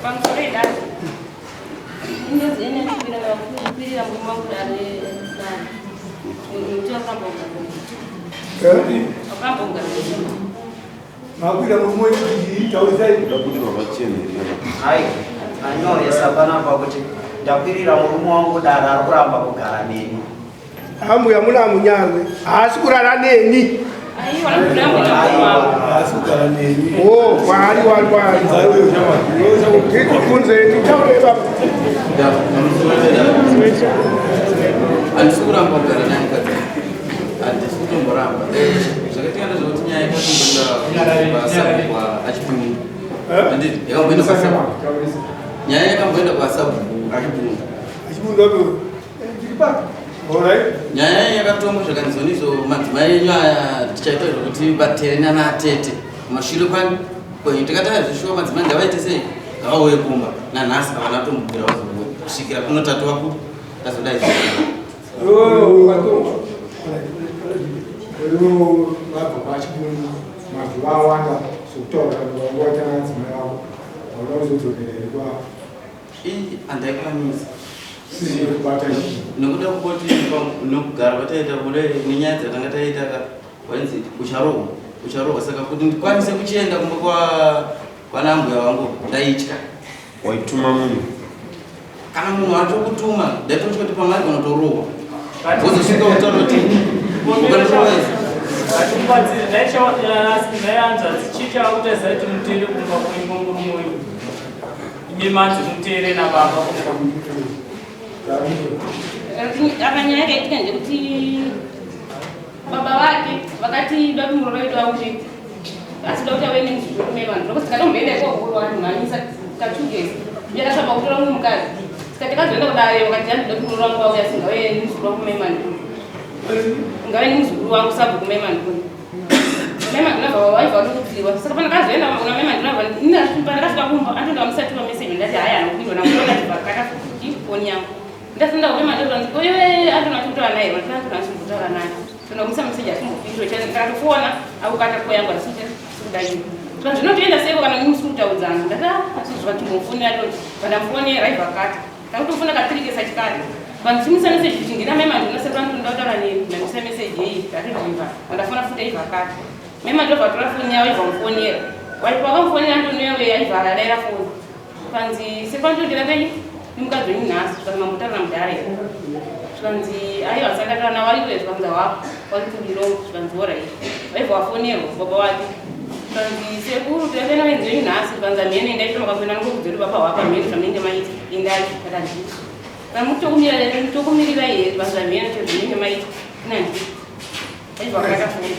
Pamusoro idare. Inonzi ene kukwira kukwirira murume wangu dare dare. Muti wakuramba kugara. Wakuramba kugara. Makwira murume wenyu chii? Taurisai. Ndabudirwa pachena here? Hai, anyoresa panapa kuti ndakwirira murume wangu dare ari kuramba kugara neni. Ambuya muna munyangwe haasi kurara neni. Haasi kugara neni. Oh, kwaari wari kwaari. Tikufunze titaure baba. Handisi kuramba kugara naye mukadzi. Handisi kutomboramba. Zvakaitika ndezvekuti nyaya yakamboenda kwasabhuku aChibundu. Handiti yakamboenda kwasabhuku. Nyaya yakamboenda kwasabhuku aChibundu. Achibundu apo. Nyaya iyi yakatongwa zvakanzi izvo madzimai enyu aya tichaita zvekuti vatere nanatete kumashure kwani kwenyu tikati aya zvishuwa madzimai ngavaite sei ngavauye kumba nanhasi havana kutombobvira vazouya kusvikira kuno tatova ku tazodai Vabva kwaChibundu mazuva awanda zvekutaura kuti vanga vaita nadzimai vavo hauna kuzodzokera here kwa Ii handaikwanisa nekuda kukoti nokugara kwataita kudai nenyaya dzatanga taita ka wainzi ucharohwa ucharohwa saka kuti ndikwanise kuchienda kumba kwa kwana ambuya vangu ndaitya. Waituma munhu? Kana munhu atokutuma ndaitotya kuti pamwe aigona kutorohwa wozosvika utaura kuti Hatikubatsiri nhai hanzvadzi chii chavakuita zai kuti mutere kumba kwenyu kwemurume wenyu Imi manzi muteere nababa Apa nyaya yakaitika ndekuti baba vake vakati da kuti muroora wedu auye asi da kuti auye nemuzukuru kune vanhu ndokuti tikatomboenda ikoko vanhu mhanyisa tikachugeza iye akasvamba kutora mumwe mukadzi saka tikazoenda kudare vakati hanzi da kuti muroora wangu auye asi ngauye nemuzukuru wangu mai Manduna ngauye nemuzukuru wangu sabhuku mai Manduna mai Manduna bva vaibva vatokutsiwa saka pandakazoenda kuna mai Manduna pandakasvika kumba antonda vamusati pameseji ndati haya anopindwa namuona ndibva kata foni yangu ndasenda kume Manduna ndiko iwe antona achikutaura naye ndati antona achikutaura naye tinomusa meseji asimbopindwa ndakatofona akukata foni yangu asiite sikudaii saka zvinotoenda seiko kana musi kutaudzana ndati atizva timbofonera toti vandamufonera aibva kata takutofona katirikesa chikati vandichimisa meseji kuti ndina mai Manduna saka vantoda kutaura neni ndandisa meseji iyi ndatodhimba vandafona futi aibva kata mai Manduna vatora foni yavo aibva mufonera wakamufonera Antonio aibva adaira foni zvikanzi sepandondira kai nemukadzi wenyu nhasi zvikanzi mambotaura mudhara here zvikanzi aiwa asati ataura nawo ariko zvikanzi awako wari kubiro zvikanzi orai vaibva wafonerwa baba wake zvikanzi sekuru taive navenzi wenyu nhasi zvikanzi amhene endai tonokakuenda nokuudza kuti baba hwako amhene zvamunenge maita endai kakanditi tokumirirai here zvikanzi amhene zvamunenge maita inandii aibva akata foni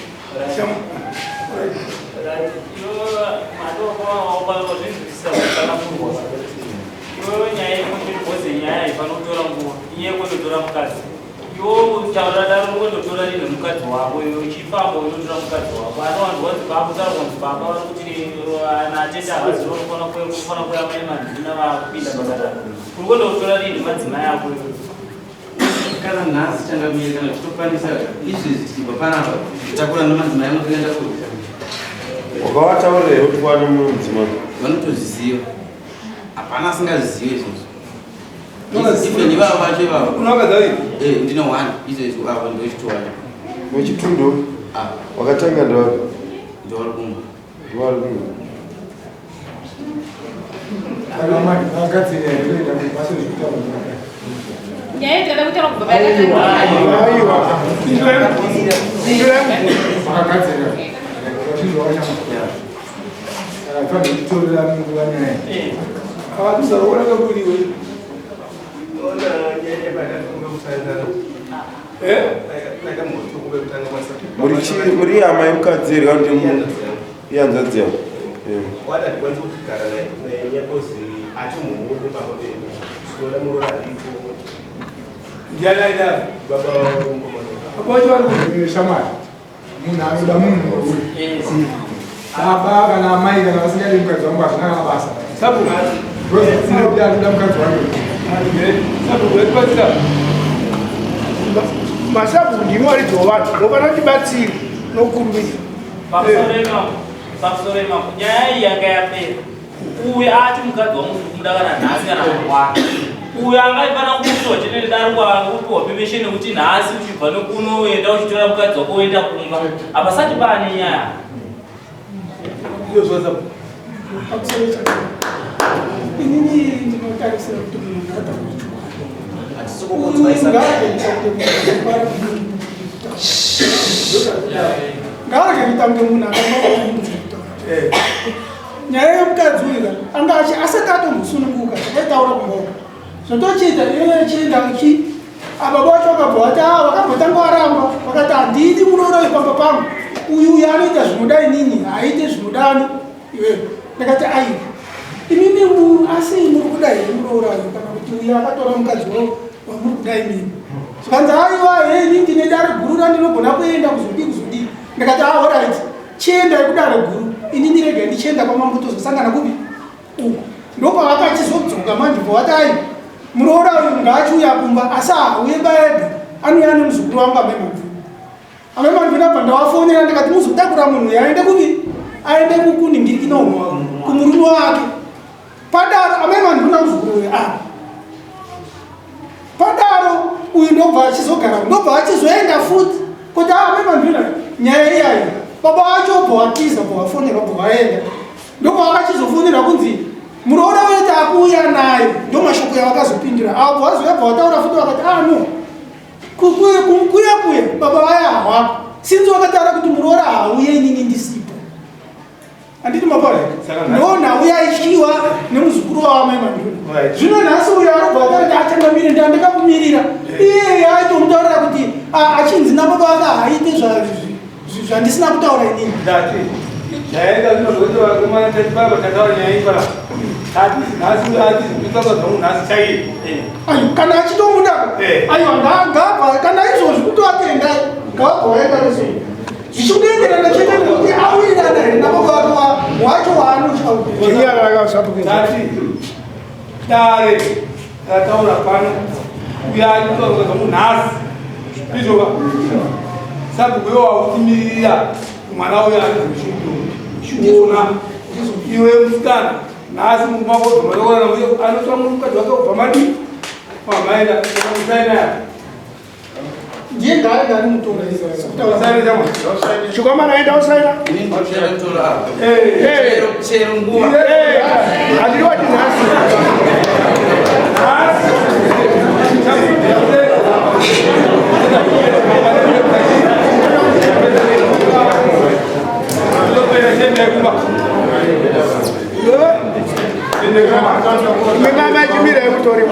Iwewe nyaya yekundiboze nyaya ifanotora nguva inyaya yekundotora mukadzi iwe taura daro unondotora rini mukadzi wako iwe uchifamba unotora mukadzi wako anowanzi wanzi baba utaura kunzi baba vari kuti natete havazivi unofana kuya mai Manduna vakupinda pakadaro uri kundotora rini madzimai ako iwe Kana nhasi changamire kana tichitokwanisa izvezvi tichibva panapa takura nemadzimai angu toenda kuri Wakavataurira here kuti kwane mumwe mudzimai? Vanotozviziva, hapana asingazvizive izvozvo. Even ivavo vacho ivavo. Unakadai? Eh, ndine one izvezvi avo ndochitowana. Wechitundo? Ah. Wakatanga ndowapi? Ndowari kumba. Ndowari kumba. Vakagadzirira here kuenda kubasa zvekutaura mukadzi? Nyaya yetikada kutaura kubva Aiwa. Vakagadzirira. Vachizwa chama. Saka fanira kutorera nguva nyaya. Havatuzaroona kakuriwe. Muri chii muri hama yemukadzi here kana kuti ihanzvadzi yako? Ndiani aidaro? Baba vacho vari kuvhimira shamwari. Munhu anoda munhu uyu. Baba kana amai kana vasingadi mukadzi wangu hazvina kana basa. Sabhuku. Because anoda mukadzi wake. Sabhuku vatibatsira. Masabhuku ndimi varidzi wavanhu vofana kutibatsira nokukurumidza. Pamusoro ipapo, nyaya iyi yanga yapera. Uyu ati mukadzi wangu ndiri kumuda kana nhasi kana mangwana. Uyu angaifana kuitwa chete nedare kupiwa permission yekuti nhasi uchibva nekuno enda uchitora mukadzi wako woenda kumba. Hapasati paane nyaya. Inini ndinotarisira kuti munhu ataura chokwadi. Hatisi kukunzwaisa. Ngaarege kuita kunge munhu akanga nyaya yemukadzi uyu anga achi asati atombosununguka zvakaitaura kumboka zvotochiita iye chienda chi ababa vacho vakabva vati a vakambotanga varamba vakati handidi muroora uyu pamba pangu uyu uyu anoita zvinoda inini haaite zvinodani iwewe ndakati aiwa imimi asi muri kuda here muroora uyu kana kuti uyu akatora mukadzi wamuri kuda imimi zvikanzi aiwa he ini ndine dare guru randinogona kuenda kuzodii kuzodii ndakati a orit chiendai kudare guru ini ndirege ndichienda kwamambo tozosangana kupi uku ndopavakachizodzoka manje bva vati ai muroora uyu ngaachiuya kumba asi hauye baega anouya nemuzukuru wangu amai Manduna. Amai Manduna bva ndavafonera ndikati muzotakura munhu uyu aende kupi aende kukuningirikina kumurume wake padaro amai Manduna muzukuru uyu a padaro uyu ndobva achizogara ndobva achizoenda futi kuti amai Manduna nyaya iyayo baba vacho bva watiza bva wafonerwa bva waenda ndobva vakachizofonerwa kunzi muroora wetu akuuya naye ndo mashoko yavakazopindura avo bva vazouya bva vataura futi vakati ah no kuya kuya baba vaya hawako sinzi vakataura kuti muroora hauye inini ndisipo handiti mapara ndo nhau yaityiwa nemuzukuru wavamai Manduna zvino nhasi uyo arobva ataura kuti achangamire ndandakamumirira iye aitomutaurira kuti achinzi nababa vake haaite zvandisina kutaura inini ndati zvaenda zvino zvokuti vakomana tati baba tataura nyaya iyi para hatisi nhasi hatisi kutsvaka zvangu nhasi chaiye ayo kana achitomuda aiwa ngabva kana izvozvi kutoatenda ngabva waenda neso zvichikuenderana chete nekuti awirirana here nababa vake wacho waanotya tati dare rataura pano uya achitsvaka zvangu nhasi izvoka sabhuku iwo wakutimirira mwana uyo anozvishuona iwe musikana nhasi mumakodzomatokorana uyo anotora mukadzi wake kubva madi mamaenda usaina ndiye ngaaenda ari mutora chikomana enda usaina Chero nguva. handiri wati nhasi mimama chimira yekutori